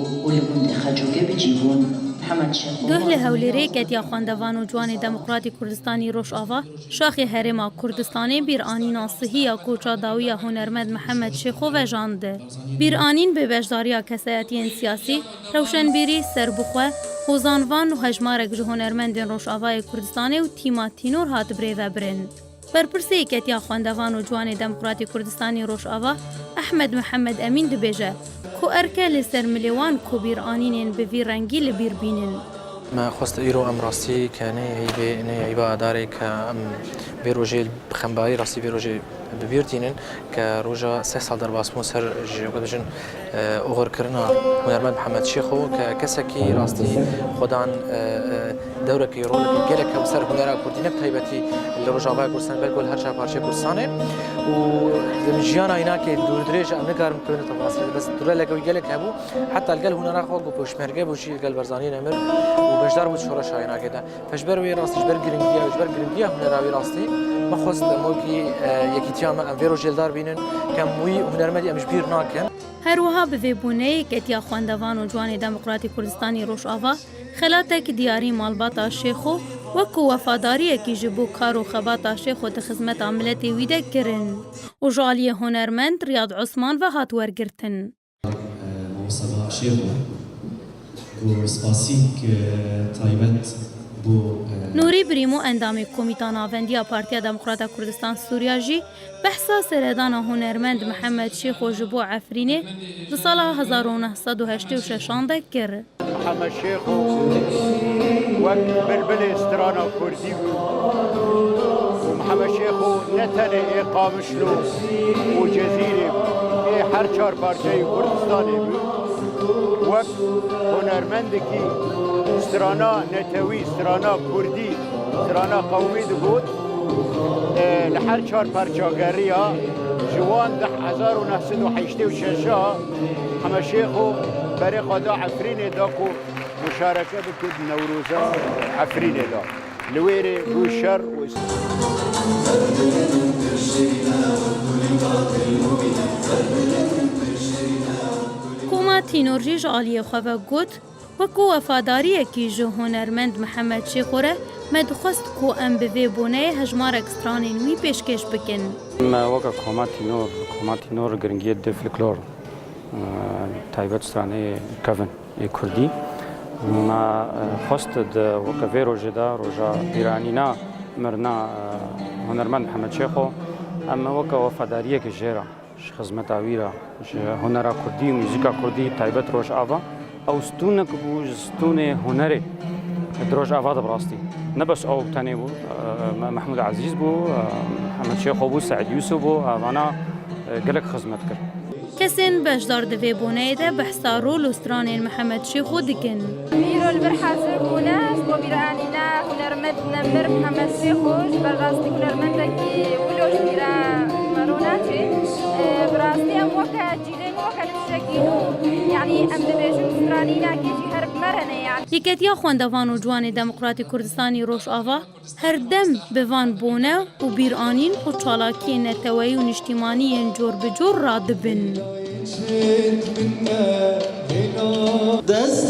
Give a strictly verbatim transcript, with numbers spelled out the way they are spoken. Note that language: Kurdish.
û li gundê Xecûgê bi cî bûn. Mihemed Şêxo Guh li Hewlêrê ketiya xwendevan û ciwanê Demokratî Kurdistanî Rojava, şaxê Herêma Kurdistanê bîranîna sihî ya koça dawî ya hunermend Mihemed Şêxo vejand. Bîranîn bi beşdariya kesayetiyên siyasî, rewşenbîrî, serbixwe, hozanvan û hejmarek ji hunermendên Rojavayê Kurdistanê û tîma Tînor hat birêvebirin. Berpirsê Yeketiya Xwendevan û Ciwanê Demokratî Kurdistanî Rojava, Ehmed Mihemed Emîn dibêje ku erke li ser milê wan ku bîranînên bi vî rengî li bîr bînin. Me xwest îro em rastî ke neyê eyîbê, neyê eyîba darê ke em vê rojê bi xembarî rastî vê rojê bi bîr tînin ke roja seh sal derbasbûn ser ji, wek dibêjin, e, oxirkirina hunermend Mihemed Şêxo ke kesekî rastî xwedan, e, e, dewrekî, rolekî gelek hebû ser hunera kurdî, ne bi taybetî li Rojavaya Kurdistanê, belkî li her çar parçeyê Kurdistanê. Û di jiyana înakê dûrdirêj em nikarin bikevin tefasîl, bes dureleke wî gelek hebû. Heta li gel hunera xwe ku pêşmerge bû jî li gel Barzanî nemir û beşdar bû şoreşa înakê de. Ji ber wê rastî, ji ber giringiya, ji ber giringiya hunera wî rastî, me xwest em wekî, e, yekîtiya me em vê rojê li dar bînin, ke em wî hunermendî em ji bîr nakin. Her wiha bi vê boneyê Ketiya Xwendevan û Ciwanê Demokratî Kurdistanî Rojava xelatek diyarî malbata Şêxo wek ku wefadariyekî ji bo kar û xebata Şêxo di xizmeta miletê wî de kirin û ji aliyê hunermend Riyad Osman ve hat wergirtin. Mamosta Şêxo, ku spasîk, e, taybet bo, e, Nûrî Birîmo, endamê Komîta Navendiya Partiya Demokrata Kurdistan Sûriya jî behsa seredana hunermend Mihemed Şêxo ji bo Efrînê di sala hezar û neh sed û heştê û şeşan de kir. Mihemed Şêxo wek bilbilê strana kurdî bû û Mihemed Şêxo ne tenê ê Qamişlo û Cezîrê bû, ê her çar parçeyê Kurdistanê bû. Wek hunermendekî strana netewî, strana kurdî, strana qewmî digot, e, li her çar parça geriya, ji wan di hezar û neh sed û heştê û şeş a Mihemed Şêxo berê xwe da Efrînê da ku muşareke bike di Newroza Efrînê de. Li wê rê bû şer û Koma Tînor jî ji aliyê xwe ve got, wek ku wefadariyekî ji hunermend Mihemed Şêxo re me dixwest ku em bi vê boneyê hejmarek stranên wî pêşkêş bikin. Em weke Koma Tînor, Koma Tînor giringiyê di folklor, e, taybet stranê kevin ê kurdî. Me, e, xwest di weke vê rojê de, roja bîranîna mirina, e, hunermend Mihemed Şêxo, em weke wefadariyekê jê re, ji xizmeta wî re, ji hunera kurdî û muzîka kurdî taybet Rojava, ew stûnek bû ji stûnê hunerê di Rojava de bi rastî. Ne bes ew tenê bû, e, Me-, Mehmûd Ezîz bû, e, Mihemed Şêxo bû, Seîd Yûsûf bû, evana, e, gelek xizmet kir. Kesên beşdar di vê boneyê de behsa rol û stranên Mihemed Şêxo dikin. Îro li vir hazir bûne ji bo bîranîna hunermend nemir Mihemed Şêxo, ji ber rastî hunermendekî wilo ji bîra me rû naçê. Bi rastî em weke cîlên, weke li tiştekî nû, yanî em dibêjin stranînakê jî her bi me re ne yanî. Yeketiya Xwendevan û Ciwanê Demokratî Kurdistanî Rojava her dem bi van bone û bîranîn û çalakiyên neteweyî û niştîmanî yên cor bi cor radibin. Dest